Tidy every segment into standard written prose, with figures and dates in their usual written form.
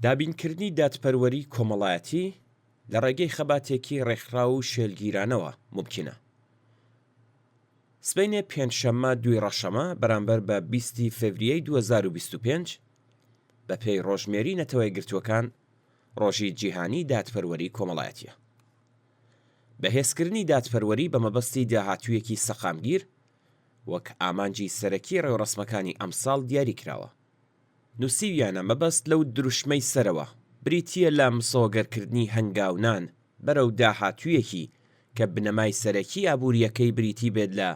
دابینکردنی دادپەروەری کۆمەڵایەتی لە ڕێگەی خەباتێکی ڕێکخراو و شێلگیرانەوە مومکینە. سبەینێ پێنجشەممە دووی ڕەشەمە بەرامبەر بە 20 ی فێڤریەی 2025، بەپێی ڕۆژمێری نەتەوەیەکگرتووەکان، ڕۆژی جیهانی دادپەروەری کۆمەڵایەتییە. بەهێزکردنی دادپەروەری بە مەبەستی داهاتوویەکی سەقامگیر وەک ئامانجی سەرەکی ڕێوڕەسمەکانی ئەمساڵ دیاری کراوە. نووسیویانە مەبەست لەو دروشمەی سەرەوە بریتییە لە مسۆگەرکردنی هەنگاونان بەرەو داهاتوویەکی کە بنەمای سەرەکی ئابوورییەکەی بریتی بێت لە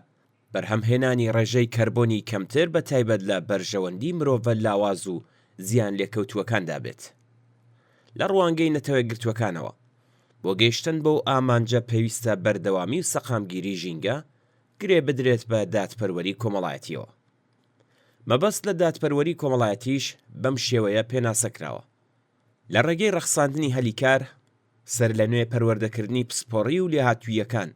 بەرهەمهێنانی ڕێژەی کەربۆنی کەمتر بە تایبەت لە بەرژەوەندی مرۆڤە لاواز و زیانلێکەوتووەکاندا بێت. لە ڕوانگەی نەتەوەیەکگرتووەکانەوە، بۆ گەیشتن بەو ئامانجە پێویستە بەردەوامی و سەقامگیری ژینگە گرێ بدرێت بە دادپەروەری کۆمەڵایەتییەوە. مەبەست لە دادپەروەری کۆمەڵایەتیش بەم شێوەیە پێناسە کراوە، لە ڕێگەی ڕەخساندنی هەلی کار، سەرلەنوێ پەروەردەکردنی پسپۆڕی و لێهاتووییەکان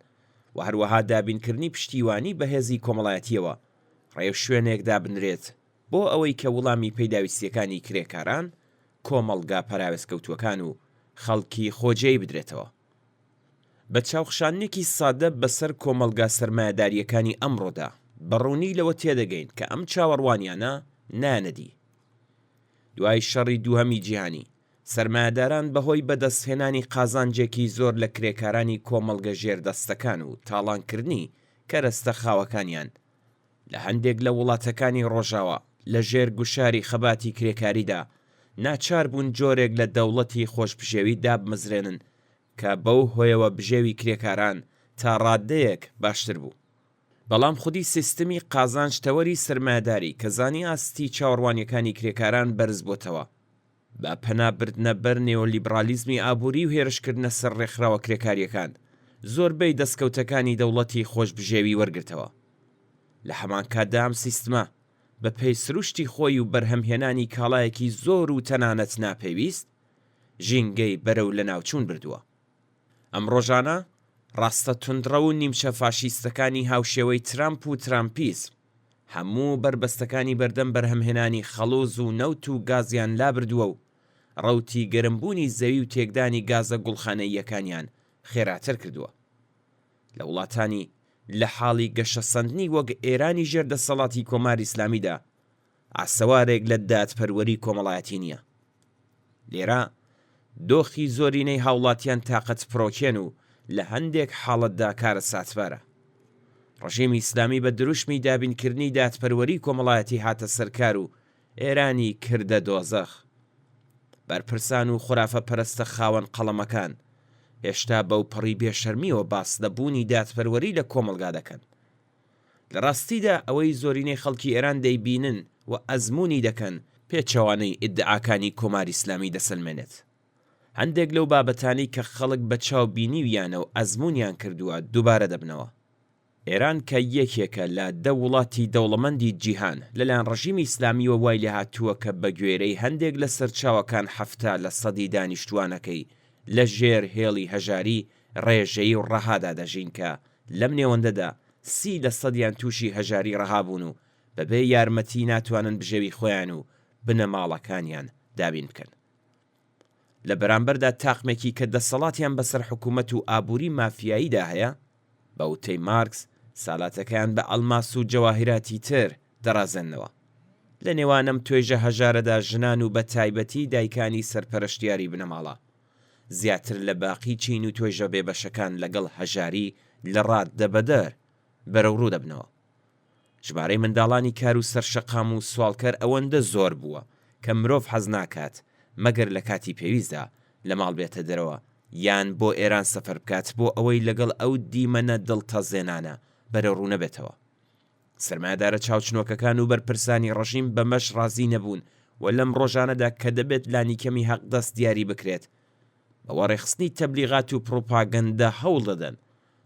و هەروەها دابینکردنی پشتیوانی بەهێزی کۆمەڵایەتییەوە، ڕێوشوێنێک دابنرێت بۆ ئەوەی کە وڵامی پیداویستییەکانی کرێکاران، کۆمەڵگا پەراوێزکەوتووەکان و خەڵکی خۆجێی بدرێتەوە. بە چاوخشاندنێکی سادە بەسەر کۆمەڵگا سەرمایەدارییەکانی ئەمڕۆدا، بە ڕوونی لەوە تێدەگەین کە ئەم چاوەڕوانیانە نایەنە دی. دوای شەڕی دووهەمی جیهانی، سەرمایەداران بەهۆی بەدەستهێنانی قازانجێکی زۆر لە کرێکارانی کۆمەڵگە ژێردەستەکان و تاڵانکردنی کەرەستە خاوەکانیان لە هەندێک لە وڵاتەکانی ڕۆژاوا لە ژێر گوشاری خەباتی کرێکاریدا ناچار بوون جۆرێک لە دەوڵەتی خۆشبژێوی دابمەزرێنن کە بەو هۆیەوە بژێوی کرێکاران تا ڕاددەیەک باشتر بوو. بەڵام خودی سیستمی قازانج تەوەری سەرمایەداری کە زانی ئاستی چاوەڕوانیەکانی کرێکاران بەرزبۆتەوە، بە پەنا بردنە بەر نێۆلیبڕالیزمی ئابووری و هێرشکردنە سەر ڕێکخراوە کرێکارییەکان، زۆربەی دەستکەوتەکانی دەوڵەتی خۆشبژێوی وەرگرتەوە. لە هەمانکاتدا ئەم سیستمە، بە پێی سروشتی خۆی و بەرهەمهێنانی کاڵایەکی زۆر و تەنانەت ناپێویست، ژینگەی بەرەو لەناوچوون بردووە. ئەم ڕۆژانە، ڕاستە توندڕەو و نیمچە فاشیستەکانی هاوشێوەی ترامپ و ترامپیزم، هەموو بەربەستەکانی بەردەم بەرهەمهێنانی خەڵوز و نەوت و گازیان لابردووە و ڕەوتی گەرمبوونی زەوی و تێکدانی گازە گوڵخانەییەکانیان خێراتر کردووە. لە وڵاتانی لە حاڵی گەشەسەندنی وەک ئێرانی ژێر دەسەڵاتی کۆماری ئیسلامیدا ئاسەوارێک لە دادپەروەری کۆمەڵایەتی نییە. لێرە دۆخی زۆرینەی هاوڵاتیان تاقەتپڕۆکێن و لە هەندێک حاڵەتدا کارەساتبارە. ڕژێمی ئیسلامی بە دروشمی دابینکردنی دادپەروەری کۆمەڵایەتی هاتە سەر کار و ئێرانی کردە دۆزەخ. بەرپرسان و خورافەپەرستە خاوەن قەڵەمەکان هێشتا بەوپەڕی بێشەرمییەوە باس لە بوونی دادپەروەری لە کۆمەڵگا دەکەن. لە ڕاستیدا ئەوەی زۆرینەی خەڵکی ئێران دەیبینن و ئەزموونی دەکەن، پێچەوانەی ئیدعاکانی کۆماری ئیسلامی دەسەلمێنێت. هەندێک لەو بابەتانەی کە خەڵک بە چاو بینیویانە و ئەزموونیان کردووە دووبارە دەبنەوە. ئێران کە یەکێکە لە دە وڵاتی دەوڵەمەندی جیهان، لەلایەن ڕژیمی ئیسلامیوە وای لێهاتووە کە بە گوێرەی هەندێک لە سەرچاوەکان 70 لە سەدی دانیشتووانەکەی لە ژێر هێڵی هەژاری ڕێژەیی و ڕەهادا دەژین کە لەم نێوەندەدا سی لە سەدیان تووشی هەژاری ڕەها بوون و بەبێ یارمەتی ناتوانن بژێوی خۆیان و بنەماڵەکانیان دابین بکەن. لە بەرامبەردا تاقمێکی کە دەسەڵاتیان بەسەر حکوومەت و ئابووری مافیاییدا هەیە، بە وتەی مارکس سالاتەکەیان بە ئەڵماس و جەواهیراتی تر دەڕازێننەوە. لە نێوان ئەم توێژە هەژارەدا ژنان و بە تایبەتی دایکانی سەرپەرشتیاری بنەماڵە، زیاتر لە باقی چین و توێژە بێبەشەکان لەگەڵ هەژاری لە ڕاددەبەدەر بەرەوڕوو دەبنەوە. ژمارەی منداڵانی کار و سەرشەقام و سواڵکەر ئەوەندە زۆر بووە کە مرۆڤ حەز ناکات مەگەر لە کاتی پێویستدا لە ماڵ بێتە دەرەوە یان بۆ ئێران سەفەر بکات بۆ ئەوەی لەگەڵ ئەو دیمەنە دڵتەزێنانە بەرەوڕوو نەبێتەوە. سەرمایەدارە چاوچنۆکەکان و بەرپرسانی ڕژیم بەمەش ڕازی نەبوون و لەم ڕۆژانەدا کە دەبێت لانیکەمی حەقدەست دیاری بکرێت بە وەڕێخستنی تەبلیغات و پڕوپاگەندە هەوڵ دەدەن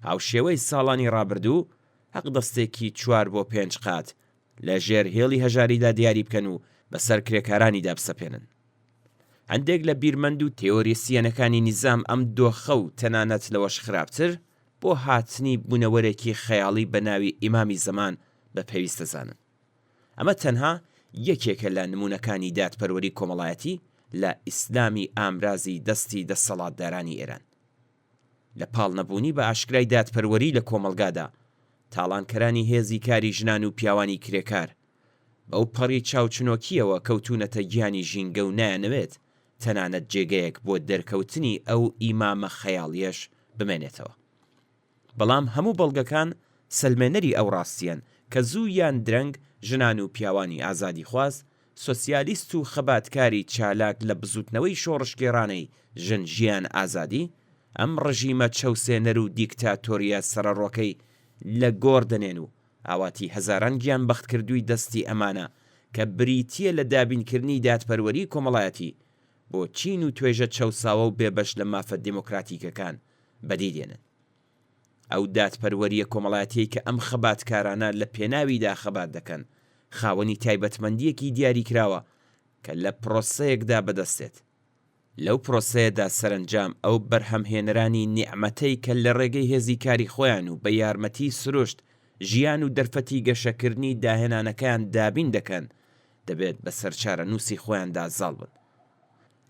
هاوشێوەی ساڵانی ڕابردوو حەقدەستێکی چوار بۆ پێنج قات لە ژێر هێڵی هەژاریدا دیاری بکەن و بەسەر کرێکارانیدا بسەپێنن. هەندێک لە بیرمەند و تێۆریسیەنەکانی نیزام ئەم دۆخە و تەنانەت لەوەش خراپتر بۆ هاتنی بوونەوەرێکی خەیاڵی بە ناوی ئیمامی زەمان بە پێویست دەزانن. ئەمە تەنها یەکێکە لە نموونەکانی دادپەروەری کۆمەڵایەتی. لە ئیسلامی ئامرازی دەستی دەسەڵاتدارانی ئێران. لە پاڵ نەبوونی بە ئاشکرای دادپەروەری لە کۆمەڵگادا، تاڵانکەرانی هێزی کاری ژنان و پیاوانی کرێکار، بەو پەڕی چاوچنۆکییەوە کەوتوونەتە گیانی ژینگە و نایانەوێت تەنانەت جێگەیەک بۆ دەرکەوتنی ئەو ئیمامە خەیاڵییەش بمێنێتەوە. بەڵام هەموو بەڵگەکان سەلمێنەری ئەو ڕاستییەن کە زوو یان درەنگ ژنان و پیاوانی ئازادیخواز، سۆسیالیست و خەباتکاری چالاک لە بزووتنەوەی شۆڕشگێڕانەی ژن ژیان ئازادی، ئەم ڕژیمە چەوسێنەر و دیکتاتۆرییە سەرەڕۆکەی لە گۆڕ دەنێن و ئاواتی هەزاران گیانبەختکردووی دەستی ئەمانە کە بریتییە لە دابینکردنی دادپەروەری کۆمەڵایەتی بۆ چین و توێژە چەوساوە و بێبەش لە مافە دێمۆکراتیکەکان بەدی دێنن. ئەو دادپەروەرییە کۆمەڵایەتییەی کە ئەم خەباتکارانە لە پێناویدا خەبات دەکەن، خاوەنی تایبەتمەندییەکی دیاریکراوە کە لە پرۆسەیەکدا بەدەست دێت. لەو پرۆسەیەدا سەرەنجام ئەو بەرهەمهێنەرانی نیعمەتەی کە لە ڕێگەی هێزی کاری خۆیان و بە یارمەتیی سروشت، ژیان و دەرفەتی گەشەکردنی داهێنانەکەیان دابین دەکەن، دەبێت بەسەر چارەنووسی خۆیاندا زاڵ بن.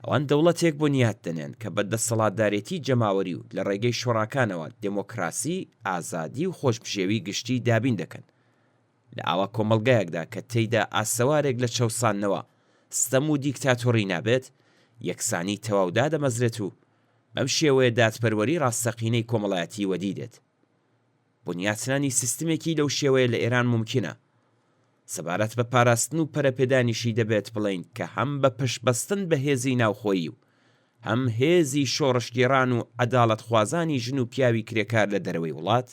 ئەوان دەوڵەتێک بنیات دەنێن کە بە دەسەڵاتدارێتی جەماوەری و لە ڕێگەی شۆڕاکانەوە دێمۆکراسی، ئازادی و خۆشبژێوی گشتی دابین دەکەن. لە ئاوا کۆمەڵگایەکدا کە تێیدا ئاسەوارێک لە چەوساندنەوە، ستەم و دیکتاتۆڕی نابێت، یەکسانی تەواو دادەمەزرێت و بەم شێوەیە دادپەروەری ڕاستەقینەی کۆمەڵایەتی وەدی دێت. بنیاتنانی سیستمێکی لەو شێوەیە لە ئێران مومکینە. سەبارەت بە پاراستن و پەرەپێدانیشی دەبێت بڵێین کە هەم بە پشتبەستن بە هێزی ناوخۆیی و هەم هێزی شۆڕشگێڕان و عەداڵەتخوازانی ژن و پیاوی کرێکار لە دەرەوەی وڵات،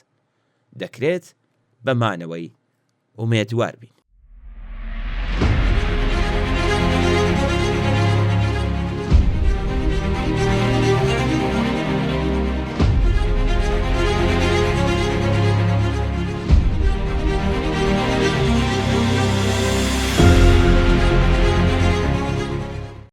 دەکرێت بە مانەوەی ئومێدوار بین.